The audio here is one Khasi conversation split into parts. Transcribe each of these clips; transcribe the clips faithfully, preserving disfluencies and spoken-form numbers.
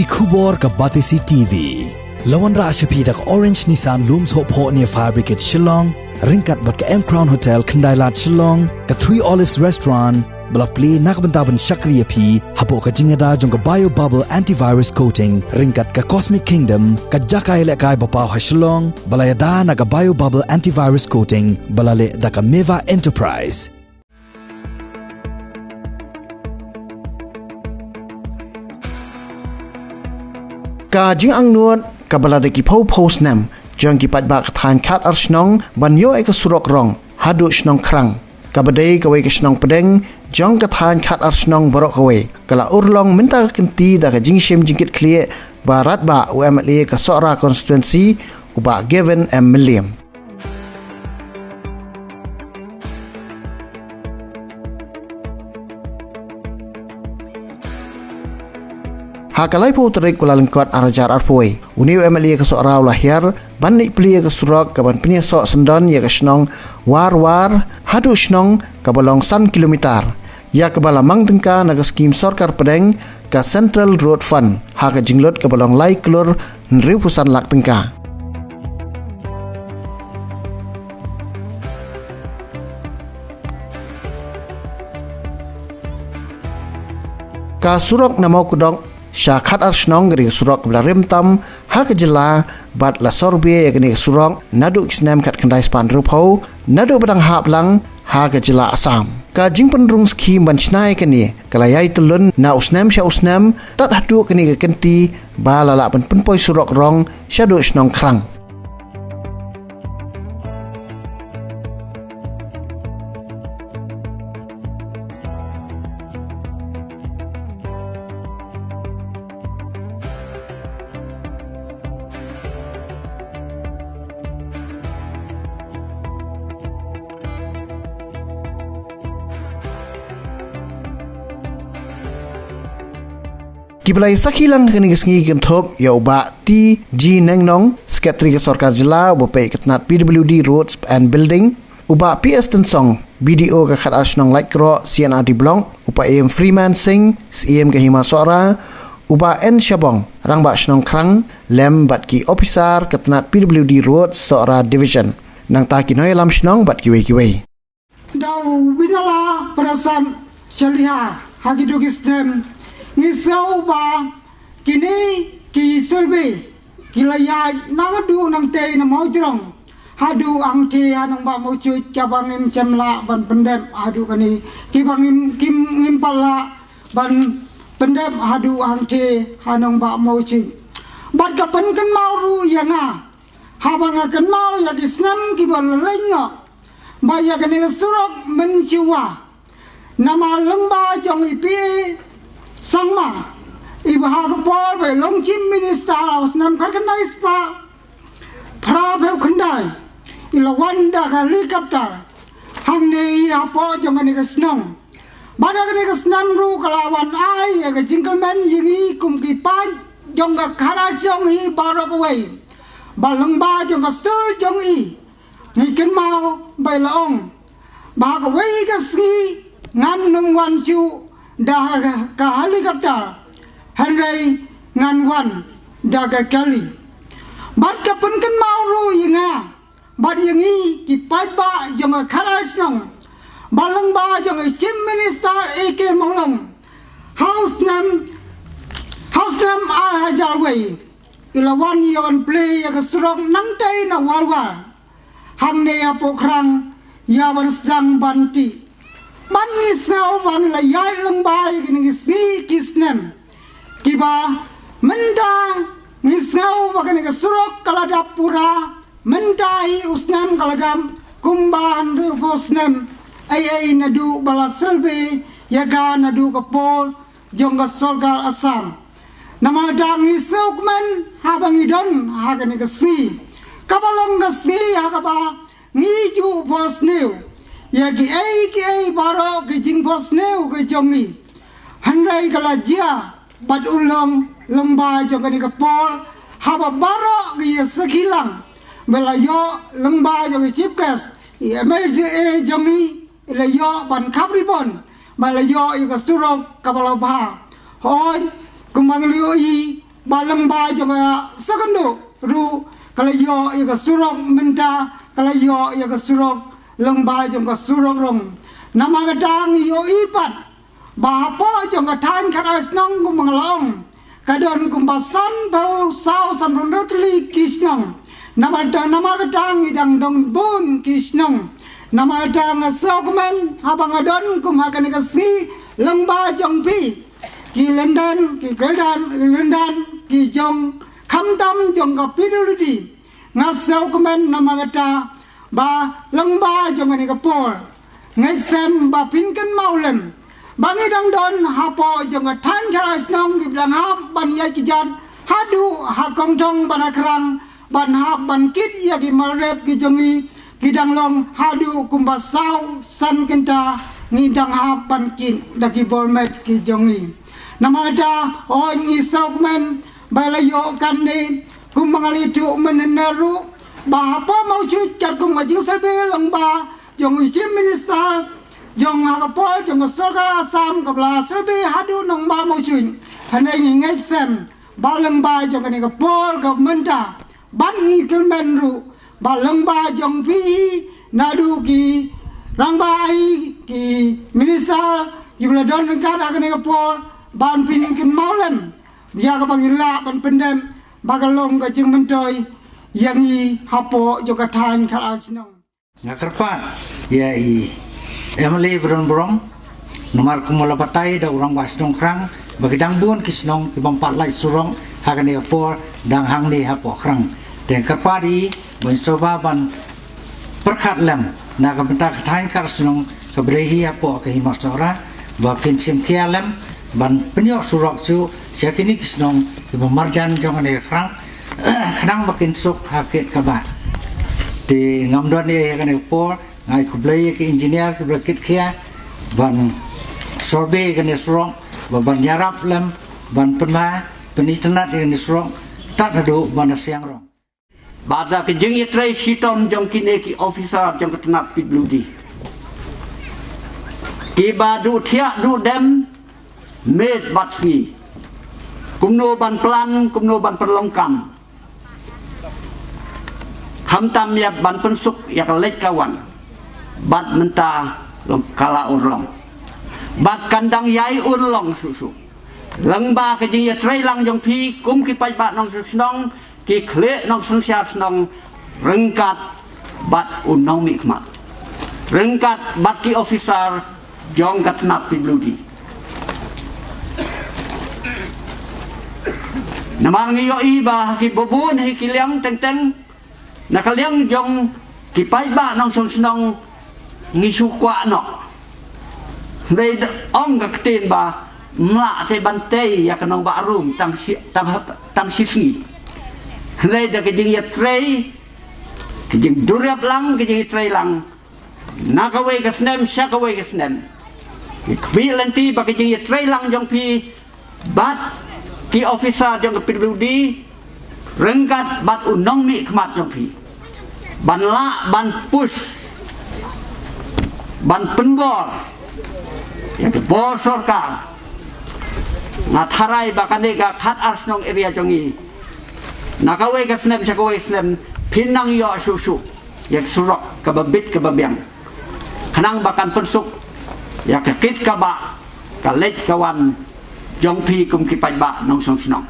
Ki khubor ka Batesi T V. La wanrah sha phi da ka Orange Nissan Lum Sohphoh near Fire Brigade Shillong, ryngkat bad ka M Crown Hotel Khyndailad Shillong, ka Three Olives Restaurant, ba la plie na ka bynta ban shakri ïa phi hapoh ka jingïada jong ka Bio Bubble Antivirus Coating, ryngkat ka Cosmic Kingdom, ka jaka ïalehkai ba paw ha Shillong, ba la ïada na ka Bio Bubble Antivirus Coating, ba la leh da ka Meva Enterprise. Ka jingangnud kaba la dei ki phew phew snem jong ki paidbah ka thaiñ Khatar Shnong ban ïoh ïa ka surok rong haduh Shnong Khrang, kaba dei kawei ka shnong pdeng jong ka thaiñ Khatar Shnong baroh kawei, ka la urlong mynta ka kynti da ka jingshim jingkitkhlieh ba radbah u M L A ka Sohra Constituency, u Bah Gavin M Mylliem. Ha ka laiphew tarik u Kyllalyngkot ar hajar arphew, une u M L A ka Sohra u la hiar ban leit plie ïa ka surok kaban pynïasoh syndon ïa ka shnong Warwar haduh shnong, kaba long san kilometer, ïa kaba la mang tyngka na ka skhim sorkar pdeng ka Central Road Fund, ha ka jinglut kaba long lai klur hynriewphew san lak tyngka. Ka surok na Mawkdok sha Khatar Shnong ka dei ka surok kaba la rim tam ha ka jylla, bad la survey ïa kane ka surok naduh ki snem khatkhyndai spah hynriewphew, naduh ba dang hap lang ha ka jylla Assam. Ka jingpynrung skhim ban shna ïa kane ka la ïai tyllun na u snem sha u snem, tad haduh kane ka kynti ba la lah ban pynpoi surok rong shaduh Shnong Khrang. Kiba la ïasakhi lang ha kane ka sngi ki kynthup ïa u Bah T G Nengnong, Secretary ka Sorkar Jylla uba peit ka tnat P W D Roads and Building, u Bah P S Tynsong, B D O ka Khatar Shnong Laitkroh C and R D Block, u Bah M Freeman Singh, Syiem ka Hima Sohra, u Bah N Shabong, Rangbah Shnong Khrang, lem bad ki ophisar ka tnat P W D Roads Sohra Division, nangta ki nongïalam shnong bad kiwei kiwei. Da u Bidala Prasad Shaliha, ha kito ki snem ngi sngew ba kine ki survey ki la ïaid na ka duh nangtei na Mawjrong haduh hangtei ha nongbah Mawchuit, kaba ngim shym lah ban pyndep haduh kane, kiba ngim, kim, ngim pat lah ban pyndep haduh hangtei ha nongbah Mawchuit. Bad ka pynkynmaw ruh ïa nga, haba nga kynmaw ïa ki snem kiba la leit noh, ba ïa kane ka surok mynshuwa, namar lyngba jong i P A Sangma, iba ha ka por ba i long Chief Minister ha u snem khatkhyndai spah phraphew khyndai, i la wan da ka helicopter hangne i hapoh jong kane ka shnong. Bad ha kane ka snem ruh ka la wan ai ïa ka jingkyrmen ïa ngi kum ki paid jong ka Khatar Shnong hi baroh kawei, ba lyngba jong ka sur jong i, ngi kynmaw ba i la ong ba ha kawei ka sngi ngan nym wan shuh da ka helicopter, hynrei ngan wan da ka kali. Bad ka pynkynmaw ruh ïa nga bad ïa ngi ki paidbah jong ka Khatar Shnong, ba lyngba jong i Chief Minister A K Mawlong, ha u snem, ha u snem ar hajar wei, i la wan ïa wan plie ïa ka surok nangtei na Warwar hangne hapoh Khrang, ïa wan sdang ban tih. Bad ngi sngew ba ngi la ïaid lyngba ïa kine ki sngi ki snem, kiba mynta ngi sngew ba kane ka surok ka la dap pura. Mynta hi u snem ka la dap kumba hynriewphew snem ei ei naduh ba la survey ïa ka naduh ka por jong ka sorkar Assam. Namar da ngi sngewkmen haba ngi don ha kane ka sngi, kaba long ka sngi ha kaba ngi ju phohsniew ïa kiei kiei baroh ki jingphohsniew ki jong ngi. Hynrei ka la jia bad u long lyngba jong kane ka por, haba baroh ki ïa sakhi lang ba la ïoh lyngba jong i Chief Guest, i M L A jong ngi, i la ïoh ban khap ribbon, ba la ïoh ïa ka surok kaba la bha. Hooid, kumba ngi la ïohi, Ba lyngba jong ka Sawkynduh ruh ka la ïoh ïa ka surok mynta, ka la ïoh ïa ka surok lyngba jong ka surok rong. Namar kata ngi ïohi pat ba hapoh jong ka thaiñ khatar shnong kumba nga la ong, ka don kumba sanphew saw sanphew hynriew tylli ki shnong. Namar kata, namar kata ngi dang don bun ki shnong. Namar kata nga sngewkmen haba nga don kum ha kane ka sngi lyngba jong phi, ki lyndan, ki kyrdan, lyndan ki jong, khamtam jong ka P W D. Nga sngewkmen namar kata ba lyngba jong kane ka por, nga ngeit sem ba phin kynmaw lem ba ngi dang don hapoh jong ka thaiñ khatar shnong kiba dang hap ban ïaid kjat haduh ha Kongthong bad ha Krang, ban hap ban kit ïa ki marrep ki jong ngi, ki dang long haduh kumba saw san kynta ngi dang hap ban kit da ki bor met ki jong ngi. Namar kata, oi, ngi sngewkmen ba la ïoh kane, kumba nga la ïathuh mynhynnin ruh, ba hapoh Mawshut katkum ka jingsurvey lyngba jong u Chief Minister jong ha ka por jong ka sorkar Assam kaba la survey haduh nongbah Mawshut. Hynrei ngi ngeit sem ba lyngba jong kane ka por kaba mynta, bad ngi kyrmen ruh ba lyngba jong phi, naduh ki rangbah, ki minister kiba la don ryngkat ha kane ka por, ban pynkynmaw lem ïa kaba ngi lah ban pyndep ba ka long ka jingmyntoi ïa ngi hapoh jong ka thaiñ khatar shnong. Nga kyrpad ïa i M L A ba don burom, namar kumba la batai da u Rangbah Shnong Krang ba ki dang bun ki shnong ki bym pat lait surok ha kane ka por, dang hangne hapoh Krang. Te nga kyrpad ïa i ban sngewbha ban pyrkhat lem na ka bynta ka thaiñ khatar shnong kaba dei hi hapoh ka Hima Sohra, ba phin shim khia lem ban pynïoh surok shuh sha kine ki shnong kiba marjan jong kane ka Krang, khnang ba kin suk ha kit kaba. Te ngam don ei ha kane ka por, nga ai khublei ïa ki engineer kiba la kit khia ban survey kane surok, ba ban ïarap lem ban pynbha pynitynnad ïa kane surok tad haduh ban da siang rong. Bad da ka jingïatrei shitom jong kine ki officer jong ka tnat P W D, kiba duh thiah duh dem miet bad sngi, kumno ban plan, kumno ban pynlong kam, khamtam ïa ban pynsuk ïa ka leit ka wan, bad mynta long ka la urlong, bad kan dang ïai urlong shuh shuh. Lyngba ka jingïatreilang jong phi kum ki paidbah nongshong shnong, ki khlieh nongsynshar shnong, ryngkat bad u nongmihkhmat, ryngkat bad ki officer jong ka tnat P W D. Namar ngi ïohi ba ha kiba bun hi ki liang teng teng, na ka liang jong ki paidbah nongshong shnong ngi shu kwah noh. Hynrei da ong ka ktien ba, mlak te ban tei ïa ka nongbah rum tang shi, tang hap, tang shi sngi. Hynrei da ka jingïatrei, ka jingduriap lang, ka jingïatrei lang, na kawei ka snem sha kawei ka snem, ngi khmih lynti ba ka jingïatrei lang jong phi bad ki officer jong ka P W D ryngkat bad u nongmihkhmat jong phi, ban lah ban push, ban pynbor ïa ka bor sorkar. Nga tharai ba kane ka khatar shnong area jong ngi, na kawei ka snem sha kawei snem, phin nang ïoh shuh shuh ïa ka surok kaba bit kaba biang, khnang ba kan pynsuk ïa ka kit kaba, ka leit ka wan jong phi kum ki paidbah nongshong shnong.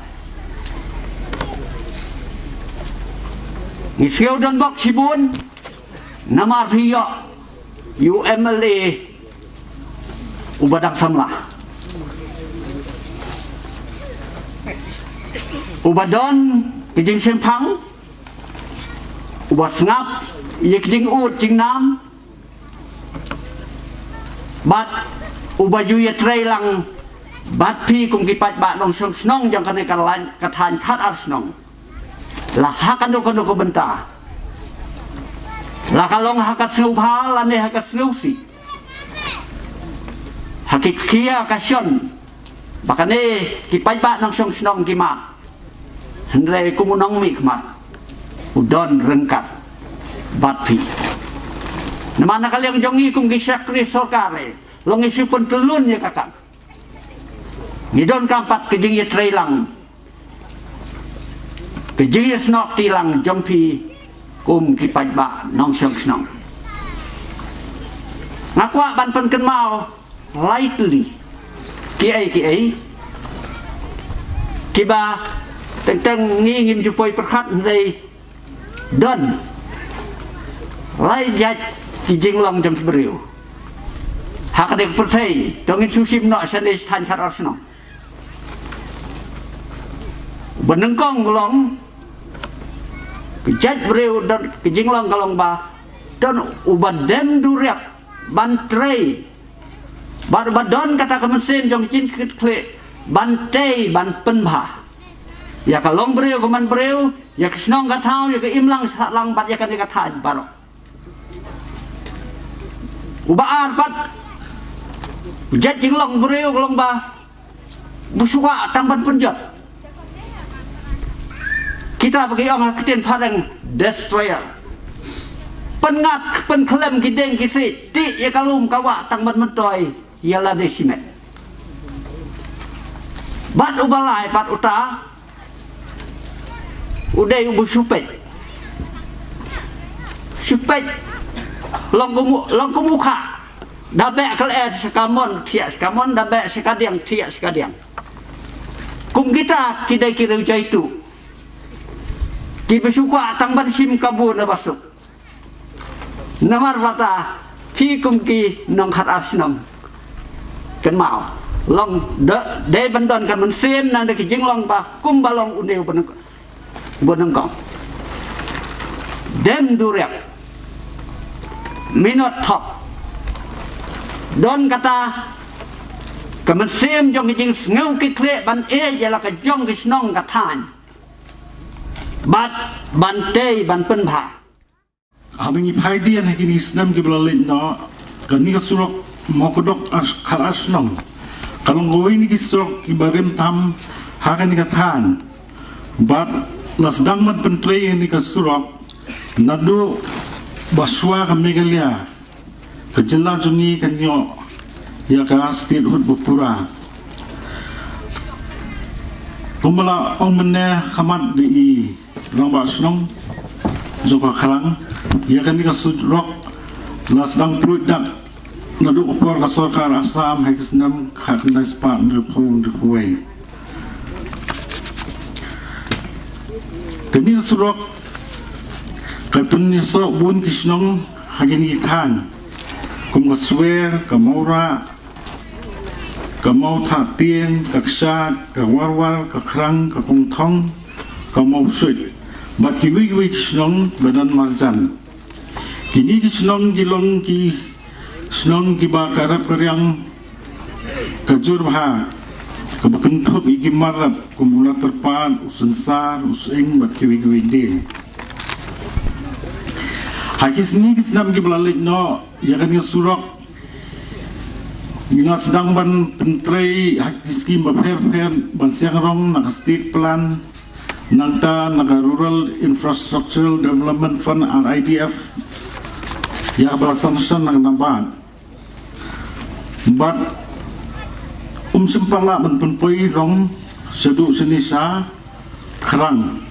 Ngi sngew donbok shibun namar phi ïoh ïa u M L A uba dang samla, uba don ka jingshemphang, uba sngap ïa ka jingud jingnam, bad uba ju ïatrei lang bad phi kum ki paidbah nongshong shnong jong kane ka lain, ka thaiñ khatar shnong. La ha kano kano ka bynta, la ka long ha ka sngewbha lane ha ka sngewsih, ha ki khia ka shon ba kane ki paidbah nongshong shnong ki mad, hynrei kum u nongmihkhmat u don ryngkat bad phi. Namar na ka liang jong ngi kum ki shakri sorkar, long ngi shu pyntyllun ïa ka kam. Ngi donkam pat ka jingïatrei lang ka jingïasnoh kti lang jong phi kum ki paidbah nongshong shnong. Nga kwah ban pynkynmaw lai tylli ki ei ki ei kiba teng teng ngi ngim ju poi pyrkhat hynrei don lai jait ki jinglong jong ki briew ha ka dei ka pyrthei. To ngin shu shim noh shane shi thaiñ khatar shnong. Ba nyngkong long ka jait briew don ka jinglong ka long ba don uba dem duriap ban trei bad uba don kata ka mynsiem jong ka jingkit khlieh ban tei ban pynbha ïa ka long briew ka man briew, ïa ka shnong ka thaw, ïa ka imlang sahlang bad ïa kane ka thaiñ baroh. Uba ar pat u jait jinglong briew ka long ba bu shu kwah tang ban pynjot. Kita ba ki ong ha ka ktien phareng destroyer. Pynngat pynkhlem ki dieng ki siej, tih ïa ka lum ka wah tang ban myntoi ïa lade shimet. Bad uba lai pat uta u dei uba shu peit. Shu peit. Long kum u, long kum u kha. Da beh ka lyer sha ka mon, thiah sha ka mon, da beh sha ka diang, thiah sha ka diang. Kum kita ki dei ki riew jaituh kiba shu kwah tang ban shim ka bun na ba suk. Namar ba ta phi kum ki nongkhatar shnong kynmaw long da dei ban don ka mynsiem nang da ki jinglong ba kum ba long une u ba nyngkong. Dem duriap minot thok. Don kata ka mynsiem jong ki jingsngew ki khlieh ban ïeit ïa la ka jong ki shnong ka thaiñ bad ban tei ban pynbha. Haba ngi phai dien ha kine ki snem kiba la leit noh, kane ka surok Mawkdok ar, Khatar Shnong ka long kawei na ki surok kiba rim tam ha kane ka thaiñ. Bad la sdang ban pyntrei ïa kane ka surok naduh ba shuwa ka Meghalaya ka jylla jong ngi kan ïoh ïa ka statehood ba pura. Kumba la ong mynne khmat da i Rangbah Shnong jong ka Khlang, ïa kane ka surok la sdang pynlong dak naduh ka por ka sorkar Assam ha ki snem khatkhyndai spah hynriewphew hynriewphew wei. Kane ka surok ka pynïasoh bun ki shnong ha kine ki thaiñ kum ka Swer, ka Mawrah, ka Mawthahtieng, ka Kshaid, ka Warwar, ka Khrang, ka Kongthong, ka Mawshuit bad kiwei kiwei ki shnong ba don marjan. Kine ki shnong ki long ki shnong kiba ka rep ka riang ka jur bha, kaba kynthup ïa ki mar rep kum u Latyrpad, u Synsar, u Sying bad kiwei kiwei de. Ha ki sngi ki snem kiba la leit noh, ïa kane ka surok ngi la sdang ban pyntrei ha ki skim bapher bapher ban siang rong na ka state plan, nangta na ka Rural Infrastructural Development Fund, R I D F, ïa kaba la sanction na ka NABARD. Bad um shym pat lah ban pynpoi rong shaduh shane sha Khrang.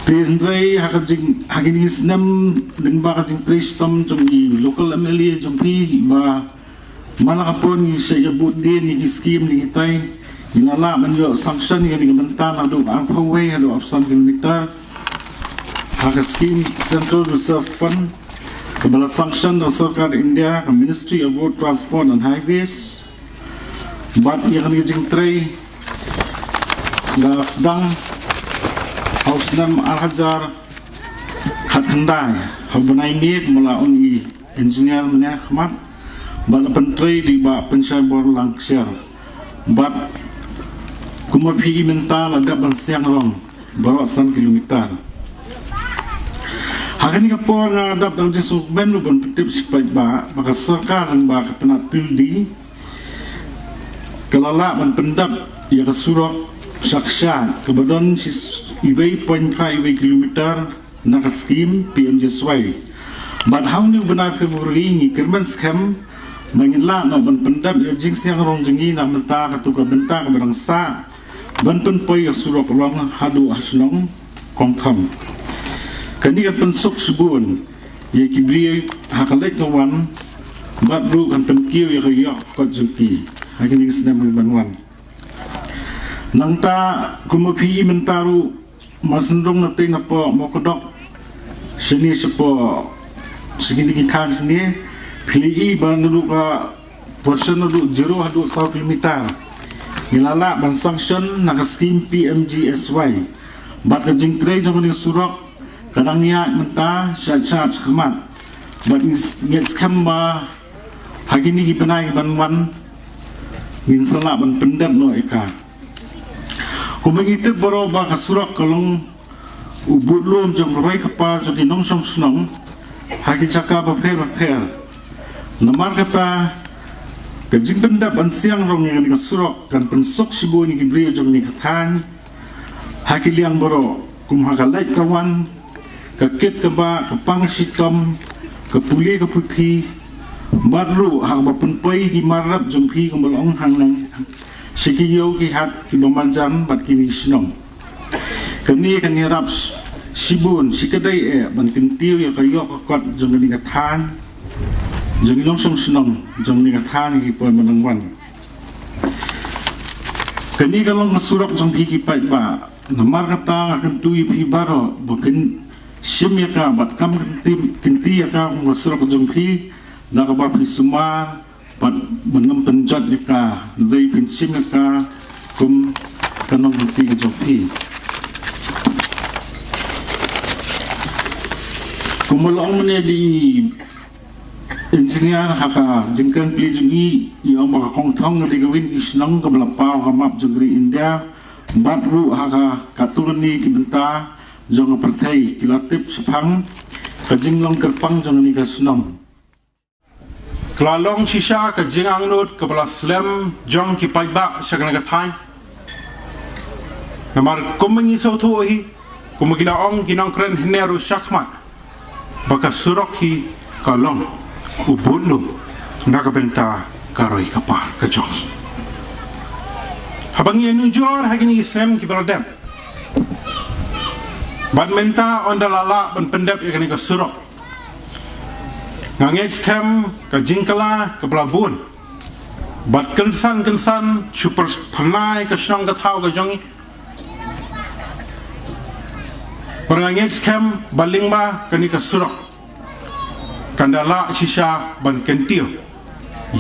Te hynrei ha ka jing, ha kine ki snem lyngba ka jingtrei shitom jong i local M L A jong phi ba man la ka por ngi shait ïa bud dien ïa ki skim ne kitai, ngi la lah ban ïoh sanction ïa kane ka bynta naduh arphew wei haduh arphew san kilometer ha ka skim Central Reserve Fund kaba la sanction da ka sorkar India, ka Ministry of Road Transport and Highways. Bad ïa kane ka jingtrei la sdang ha u snem ar hajar khatkhyndai ha u bnai May, kumba la ong i engineer mynne khmat, bad la pyntrei da i Bah Pynshaibor Langksher. Bad kumba phi i mynta la dep ban siang rong baroh san kilometer. Ha kane ka por nga dap da u jingsngewkmen ruh ban pyntip sha ki paidbah ba ka sorkar lyngba ka tnat P W D ka la lah ban pyndep ïa ka surok sha Kshaid kaba don shi, iwei point phra iwei kilometer na ka skim P M G S Y. Bad ha une u bnai February ngi kyrmen skhem ba ngin lah noh ban pyndep ïa ka jingsiang rong jong ngi na ka bynta katu ka bynta kaba dang sah ban pynpoi ïa ka surok rong haduh ha shnong Kong Thom. Kane kan pynsuk shibun ïa ki briew ha ka leit ka wan, bad ruh kan pynkiew ïa ka ïoh ka kot jong ki ha kine ki snem ki ban wan. Nangta kumba phi i mynta ruh, mar shen rung na teng na pdeng Mawkdok, shane shapoh, sha kine ki thaiñ shane, phi la i ba naduh ka portion naduh zero haduh saw kilometer ngi la lah ban sanction na ka skim P M G S Y. Bad ka jingtrei jong kane ka surok ka dang ïaid mynta sha sha shakhmat. Bad ngi s-, ngi skhem ba ha kine ki bnai ki ban wan ngin sa lah ban pyndep noh ïa ka. Kumba ngi tip baroh ba ka surok ka long u budlum jong ka roi ka par jong ki nongshong shnong ha ki jaka bapher bapher. Namar kata, ka jingpyndep ban siang rong ïa kane ka surok kan pynsuk shibun ïa ki briew jong kane ka thaiñ ha ki liang baroh, kum ha ka leit ka wan, ka kit ka bah, ka pang ka shitom, ka pule ka puthi, bad ruh ha kaba pynpoi ki mar rep jong phi kumba la ong hangne, sha ki ïew ki hat kiba marjan bad kine ki shnong. Kane kan ïarap sh-, shibun, shikatdei eh ban kyntiew ïa ka ïoh ka kot jong kane ka thaiñ, jong ki nongshong shnong jong kane ka thaiñ, ki por ba nang wan. Kane ka long ka surok jong phi ki paidbah. Namar kata nga kyntu ïa phi baroh ba phin shim ïa ka bad kam kynti, kynti ïa ka kum ka surok jong phi, da kaba phi sumar bad ban ym pynjot ïa ka, dei phin shim ïa ka kum ka nongkynti ka jong phi. Kumba la ong mynne da i engineer ha ka jingkren plie jong i, i ong ba ka Kongthong ka dei kawei na ki shnong kaba la paw ha ka map jong ka ri India, bad ruh ha ka katto katne ki bynta jong ka pyrthei ki la tip shaphang ka jinglong kyrpang jong kane ka shnong. Ka la long shisha ka jingangnud kaba la slem jong ki paidbah sha kane ka thaiñ. Namar kumba ngi sngewthuh hi, kumba ki la ong ki nongkren hynne ruh shakhmat, ba ka surok hi ka long u budlum na ka bynta ka roi ka par ka jong ngi. Haba ngi ïanujor ha kine ki snem kiba la dep, bad mynta ynda la lah ban pyndep ïa kane ka surok, nga ngeit skhem ka jingkylla kaba la bun bad kynsan kynsan shu pyrshah pynlait ka shnong ka thaw ka jong ngi. Bad nga ngeit skhem ba lyngba kane ka surok kan da lah shisha ban kyntiew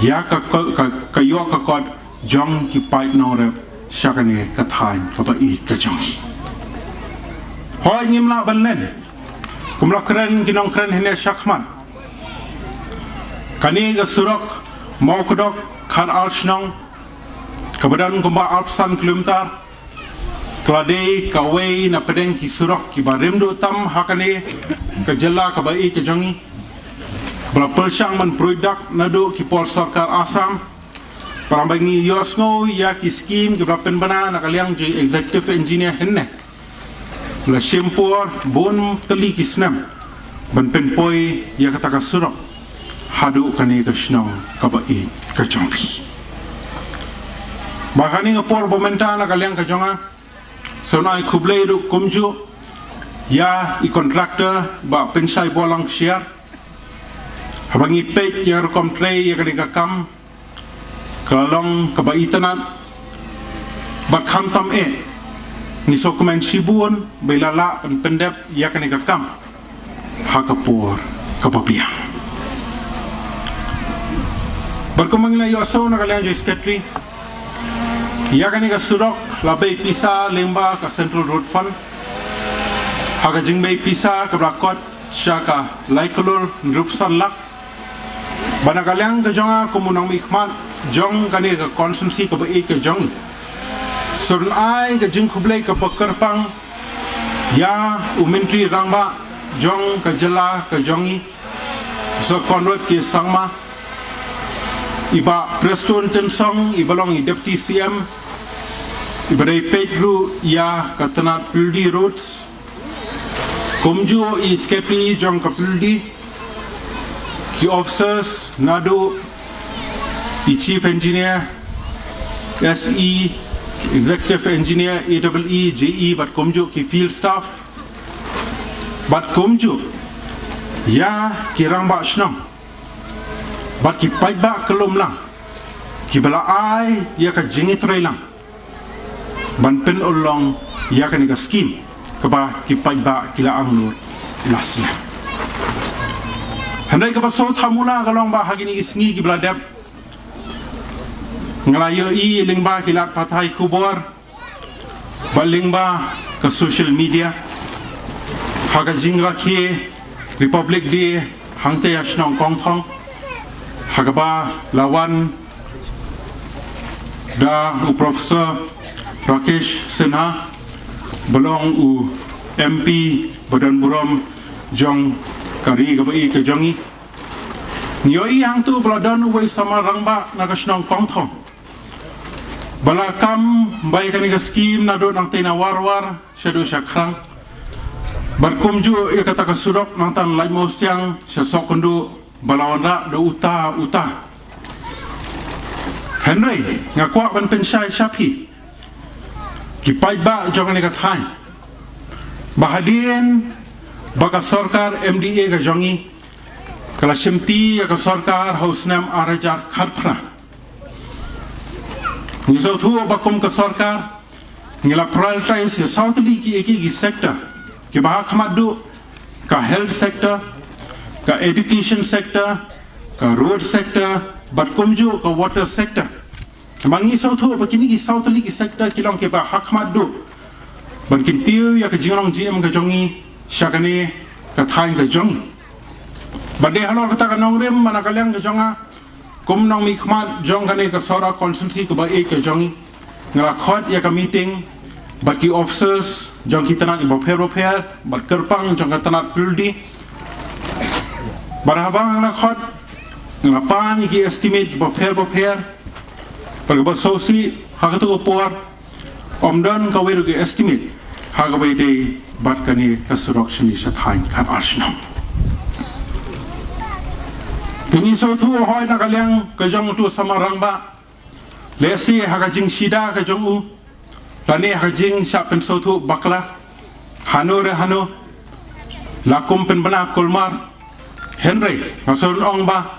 ïa ka, ka, ka, ka ïoh ka kot jong ki paid nongrep sha kane ka thaiñ kaba ïeit ka jong ngi. Hooid, ngim lah ban len, kumba la kren ki nongkren hynne shakhmat. Kane ka surok Mawkdok Khar Al Shnong, kaba don kumba arphew san kilometer, ka la dei kawei na pdeng ki surok kiba rim duh tam ha kane ka jylla kaba ïeit ka jong ngi, ba la pyrshang ban pruid dak naduh ki por sorkar Assam. Para ba ngi ïohsngew ïa ki skim kiba la pynbna na ka liang jong i Executive Engineer hynne, la shim por bun tylli ki snem ban pynpoi ïa kata ka surok haduh kane ka shnong kaba ïeit ka jong phi. Bad ha kane ka por ba mynta na ka liang ka jong nga, sngewbha ai khublei ruh kumjuh ïa i contractor Bah Pynshai Borlang Kshiar. Haba ngi peit ïa ka rukom trei ïa kane ka kam, ka la long kaba itynnad, bad khamtam eh ngi sngewkmen shibun ba i la lah ban pyndep ïa kane ka kam ha ka por kaba biang. Bad kumba ngi la ïohsngew na ka liang jong i Secretary, ïa kane ka surok la bei pisa lyngba ka Central Road Fund ha ka jingbei pisa kaba la kot sha ka lai klur hynriewphew san lak. Bad na ka liang ka jong nga kum u nongmihkhmat jong kane ka constituency kaba ïeit ka jong ngi, sngewbha ai ka jingkhublei kaba kyrpang ïa u Myntri Rangbah jong ka jylla ka jong ngi, Sir Conrad K Sangma, i Bah Prestone Tynsong, iba long i Deputy C M, iba dei peit ruh ïa ka tnat Pyrdi Roads, kumjuh i Secretary jong ka Pyrdi, ki officers naduh i Chief Engineer, S E, Executive Engineer, A E E, J E, bad kumjuh ki field staff, Bad kumjuh ïa ki rangbah shnong bad ki paidbah ka lum lang, kiba la ai ïa ka jingïatreilang ban pynurlong ïa kane ka skim kaba ki paidbah ki la angnud la snem. Hynrei kaba sngewthuh mula ka long ba ha kine ki sngi kiba la dep, nga la ïohi lyngba ki lad pathai khubor bad lyngba ka social media, ha ka jingrakhe Republic Day hangta ha shnong Kongthong, ha kaba la wan da u Professor Rakesh Sinha, ba long u M P ba don burom jong ka ri kaba ïeit ka jong ngi. Ngi ïohi hangtu ba la don uwei samla rangbah na ka shnong Kongthong ba la kam bai kane ka skim naduh nangta na Warwar shaduh sha Khrang. Bad kumjuh ïa kata ka surok nangta na Laitmawsiang sha Sohkynduh ba la wanrah da uta uta. Hynrei nga kwah ban pynshai sha phi ki paidbah jong kane ka thaiñ, ba hadien ba ka sorkar M D A ka jong ngi ka la shimti ïa ka sorkar ha u snem ar hajar khatphra, ngi sngewthuh ba kum ka sorkar ngi la prioritize ïa saw tylli ki, ki, ki sector kiba ha khmat duh: ka health sector, ka education sector, ka road sector, bad kumjuh ka water sector. Namar ngi sngewthuh ba kine ki saw tylli ki sector ki long kiba ha khmat duh ban kyntiew ïa ka jinglong jingim ka jong ngi sha kane ka thaiñ ka jong ngi. Bad dei halor kata ka nongrim, ba na ka liang ka jong nga kum nongmihkhmat jong kane ka Sohra constituency kaba ïeit ka jong ngi, nga la khot ïa ka meeting bad ki officers jong ki tnat bapher bapher bad kyrpang jong ka tnat P W D. Bad haba nga la khot, nga la pan ïa ki estimate kiba pher bapher. Bad kaba sngewsih, ha kato ka por ym don kawei ruh ka estimate ha kaba ïadei bad kane ka surok shane sha thaiñ Khatar Shnong. Te ngi sngewthuh hooid na ka liang ka jong uto u samla rangbah, lehse ha ka jingshida ka jong u, lane ha ka jingshah pynsngewthuh bakla, hano re hano, la kum pynbna kulmar. Hynrei nga sngew ong ba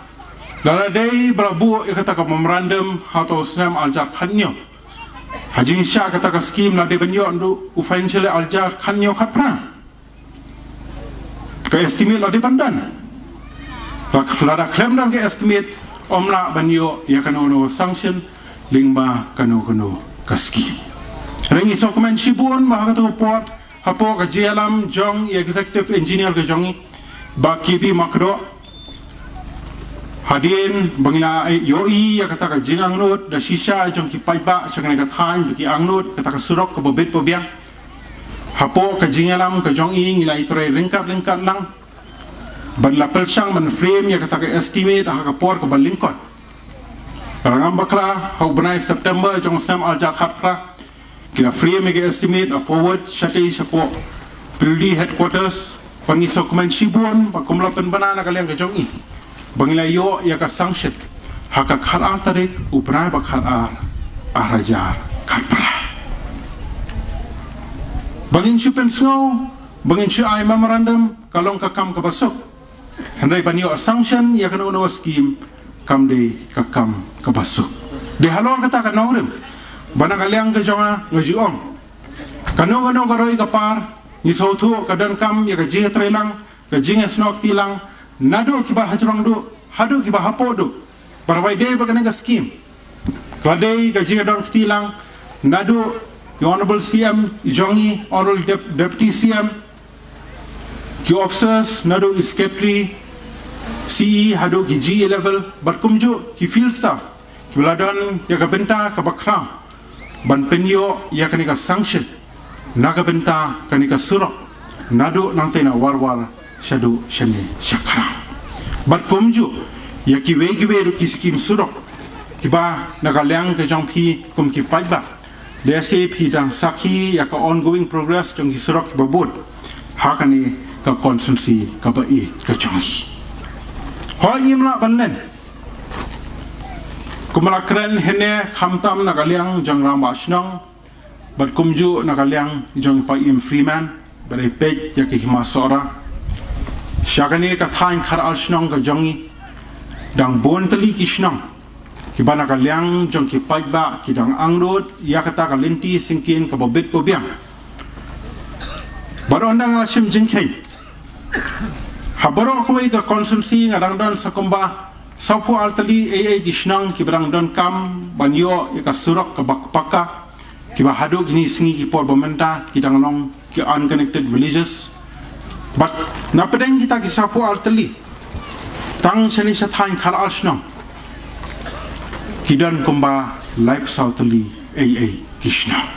lada dei ba la buh ïa kata ka memorandum ha uto u snem ar hajar khathynñiew, ha jingshah kata ka skim la dei ban ïoh naduh u financial year ar hajar khathynñiew khatphra. Ka estimate la dei ban don. La, lada khlem don ka estimate, ym lah ban ïoh ïa kano kano sanction lyngba kano kano ka skim. Hynrei ngi sngewkmen shibun ba ha kato ka por, hapoh ka jingïalam jong i executive engineer ka jong i, Bah K B Makdoh, hadien ba ngi la ïohi ïa kata ka jingangnud da shisha jong ki paidbah sha kane ka thaiñ, ba ki angnud kata ka surok kaba bit ba biang, hapoh ka jingïalam ka jong i ngi la ïatrei ryngkat ryngkat lang bad la pyrshang ban frame ïa kata ka estimate ha ka por kaba lyngkot. Lada ngam bakla, ha u bnai September jong u snem ar hajar khatphra, ki la frame ïa ka estimate, la forward shatei shapoh P W D headquarters. Bad ngi sngewkmen shibun ba kum la pynbna na ka liang ka jong i, ba ngi la ïoh ïa ka sanction ha ka khatar tarik u bnai ba khatar, ar hajar khatphra. Ba ngin shu pynsngew, ba ngin shu ai memorandum, ka long ka kam kaba suk. Hynrei ban ïoh sanction ïa kano kano ka skim, kam dei ka kam kaba suk. Dei halor kata ka nongrim ba na ka liang ka jong nga, nga ju ong, kano kano ka roi ka par, ngi sngewthuh ka donkam ïa ka jingïatreilang, ka jingïasnoh kti lang, naduh kiba hajrong duh haduh kiba hapoh duh. Bad haba ïadei bad kane ka skim, ka la dei ka jingdon kti lang naduh i Honorable C M i jong i, Honorable Dep-, Deputy C M, ki officers naduh i Secretary, C E haduh ki G E level, bad kumjuh ki field staff, kiba la don ïa ka bynta kaba khraw ban pynïoh ïa kane ka sanction na ka bynta kane ka surok naduh nangta na Warwar shaduh shane sha Khrang. Bad kumjuh ïa kiwei kiwei ruh ki skim surok kiba na ka liang ka jong phi kum ki paidbah, lehse phi dang sakhi ïa ka ongoing progress jong ki surok kiba bud ha kane ka constituency kaba ïeit ka jong ngi. Hooid, ngim lah ban len, kumba la kren hangne, khamtam na ka liang jong rangbah shnong bad kumjuh na ka liang jong i Paiem Freeman, Ba dei peit ïa ki hima Sohra sha kane ka thaiñ Khar Al Shnong ka jong ngi, dang bun tylli ki shnong kiba na ka liang jong ki paidbah ki dang angnud ïa kata ka lynti syngkien kaba bit ba biang. Bad ynda nga la shim jingkheiñ, ha baroh kawei ka constituency nga dang don sa kumba sawphew ar tylli ei ei ki shnong kiba dang donkam ban ïoh ïa ka surok kaba paka, kiba haduh kine sngi ki por ba mynta ki dang long ki unconnected villages. Bad na pdeng kita ki sawphew ar tylli, tang shane sha thaiñ Khar Al Shnong ki don kumba laiphew saw tylli ei ei ki shnong.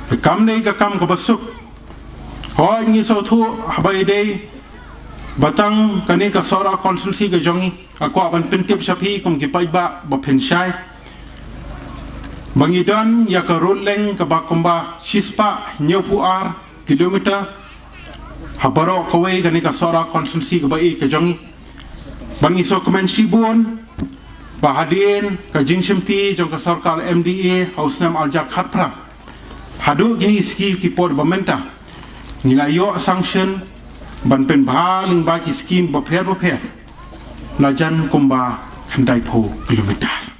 Te kam dei ka kam kaba suk. Hooid, ngi sngewthuh haba ïadei ba tang kane ka Sohra constituency ka jong ngi, nga kwah ban pyntip sha phi kum ki paidbah ba phin shai ba ngi don ïa ka rud leng kaba kumba shispah hynñiewphew ar kilometer ha baroh kawei kane ka Sohra constituency kaba ïeit ka jong ngi. Ba ngi sngewkmen shibun ba hadien ka jingshimti jong ka sorkar M D A ha u snem arhajar khatphra haduh kine sngi ki por ba mynta, ngi la ïoh sanction ban pynbha lyngba ki skim bapher bapher la jan kumba khyndaiphew kilometer.